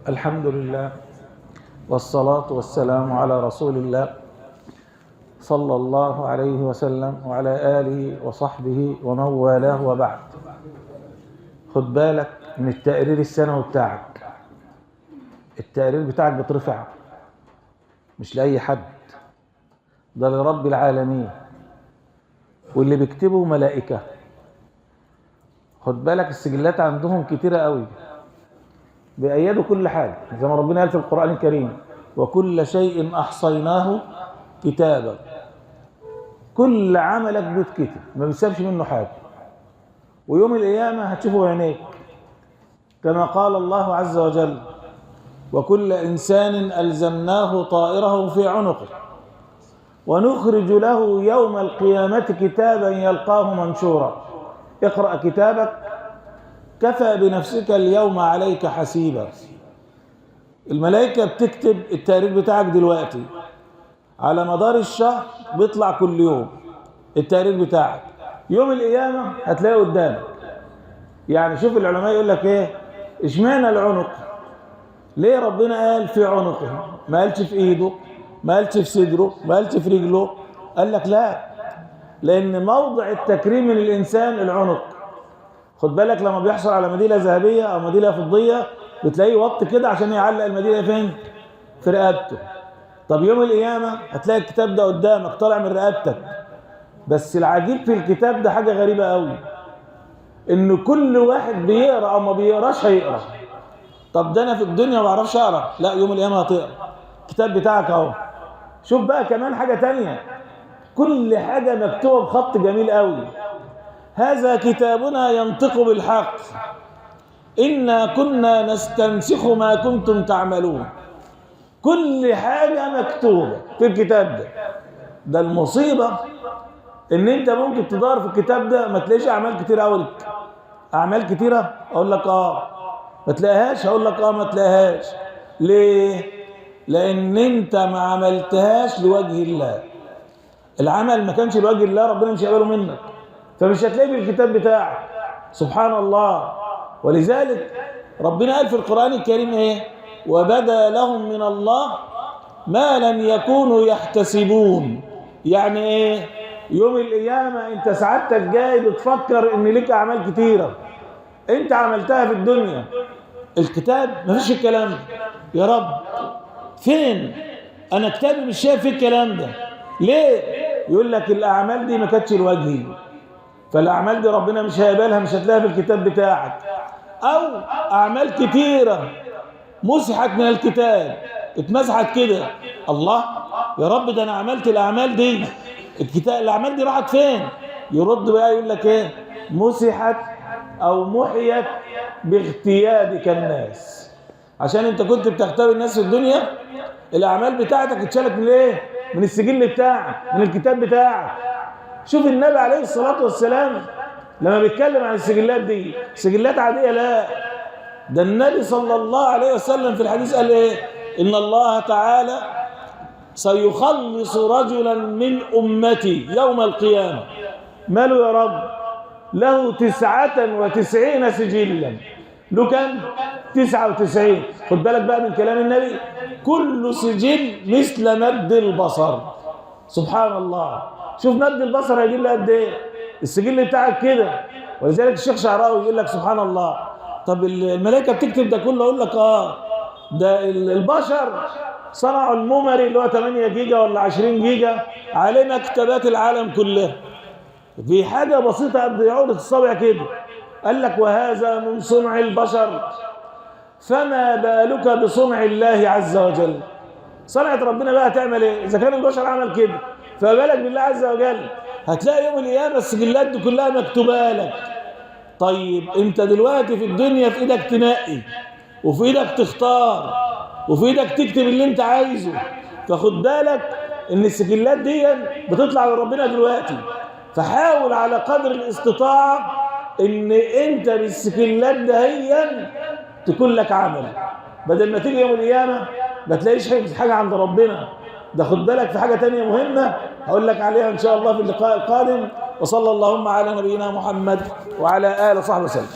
الحمد لله والصلاة والسلام على رسول الله صلى الله عليه وسلم وعلى آله وصحبه ومن والاه، وبعد. خد بالك من التقرير السنوي بتاعك. التقرير بتاعك بترفع مش لأي حد، ده لرب العالمين، واللي بيكتبه ملائكة. خد بالك السجلات عندهم كتيرة قوي، بيأيدوا كل حاجة زي ما ربنا قال في القرآن الكريم: وكل شيء أحصيناه كتابا. كل عملك بيتكتب، ما بيسيبش منه حاجة، ويوم القيامة هتشوفه بعينيك، كما قال الله عز وجل: وكل إنسان ألزمناه طائره في عنقه ونخرج له يوم القيامة كتابا يلقاه منشورا. اقرأ كتابك كفى بنفسك اليوم عليك حسيبا. الملائكة بتكتب التقرير بتاعك دلوقتي على مدار الشهر، بيطلع كل يوم التقرير بتاعك. يوم القيامة هتلاقيه قدامك. يعني شوف العلماء يقول لك ايه، اشمعنى العنق؟ ليه ربنا قال في عنقه؟ ما قالش في ايده، ما قالش في صدره، ما قالش في رجله. قال لك لا، لان موضع التكريم من الانسان العنق. خد بالك لما بيحصل على ميدالية ذهبية او ميدالية فضية بتلاقيه وط كده عشان يعلق الميداليه فين؟ في رقبته. طب يوم القيامة هتلاقي الكتاب ده قدامك طالع من رقبتك. بس العجيب في الكتاب ده حاجة غريبة قوي، ان كل واحد بيقرا او ما بيقراش هيقرا. طب ده انا في الدنيا ما بعرفش اقرا، لا يوم القيامة هتقرا الكتاب بتاعك اهو. شوف بقى كمان حاجة تانية، كل حاجة مكتوبة بخط جميل قوي. هذا كتابنا ينطق بالحق إنا كنا نستنسخ ما كنتم تعملون. كل حاجة مكتوبة في الكتاب ده. ده المصيبة إن أنت ممكن تدور في الكتاب ده ما تلاقيش أعمال كتيرة أوي. أعمال كتيرة؟ أقول لك آه. ما تلاقيهاش؟ أقول لك آه ما تلاقيهاش. ليه؟ لأن أنت ما عملتهاش لوجه الله. العمل ما كانش لوجه الله، ربنا مش هيقبله منك، فمش هتلاقيه في الكتاب بتاعك. سبحان الله. ولذلك ربنا قال في القرآن الكريم ايه؟ وبدا لهم من الله ما لم يكونوا يحتسبون. يعني ايه؟ يوم القيامة انت سعادتك جاي بتفكر ان لك اعمال كتيرة انت عملتها في الدنيا، الكتاب مفيش الكلام ده. يا رب فين؟ انا كتابي مش شايف فيه الكلام ده. ليه؟ يقول لك الاعمال دي ما كانتش لوجهي، فالاعمال دي ربنا مش هيقبلها، مش هتلاقيها في الكتاب بتاعك. او اعمال كتيرة مسحت من الكتاب، اتمسحت كده. الله يا رب ده انا عملت الاعمال دي، الكتاب الاعمال دي راحت فين؟ يرد بقى يقول لك ايه؟ مسحت او محيت باغتيابك الناس. عشان انت كنت بتغتاب الناس في الدنيا، الاعمال بتاعتك اتشالت من ايه؟ من السجل بتاعك، من الكتاب بتاعك. شوف النبي عليه الصلاة والسلام لما بيتكلم عن السجلات دي، سجلات عادية؟ لا، ده النبي صلى الله عليه وسلم في الحديث قال ايه؟ إن الله تعالى سيخلص رجلا من أمتي يوم القيامة. ماله يا رب؟ له 99 سجلا. له كم؟ 99. خد بالك بقى من كلام النبي، كل سجل مثل مد البصر. سبحان الله. شوف مد البصر هيجيب لي قد ايه؟ السجل بتاعك كده. ولذلك الشيخ شعراوي يقول لك سبحان الله، طب الملائكة بتكتب ده كله؟ اقول لك اه، ده البشر صنعوا ال memory اللي هو 8 جيجا ولا 20 جيجا عليه مكتبات العالم كلها، في حاجة بسيطة قد عقده الصابع كده. قال لك وهذا من صنع البشر، فما بالك بصنع الله عز وجل؟ صنعة ربنا بقى تعمل ايه؟ اذا كان البشر عمل كده فبالك بالله عز وجل. هتلاقي يوم القيامة السجلات دي كلها مكتوبة لك. طيب انت دلوقتي في الدنيا في ايدك تنقي، وفي ايدك تختار، وفي ايدك تكتب اللي انت عايزه. فخد بالك ان السجلات دي بتطلع من ربنا دلوقتي، فحاول على قدر الاستطاعة ان انت بالسجلات دهيا تكون لك عمل، بدل ما تيجي يوم القيامة ما تلاقيش حاجة عند ربنا. ده خد بالك في حاجة تانية مهمة هقول لك عليها إن شاء الله في اللقاء القادم. وصلى اللهم على نبينا محمد وعلى آله وصحبه وسلم.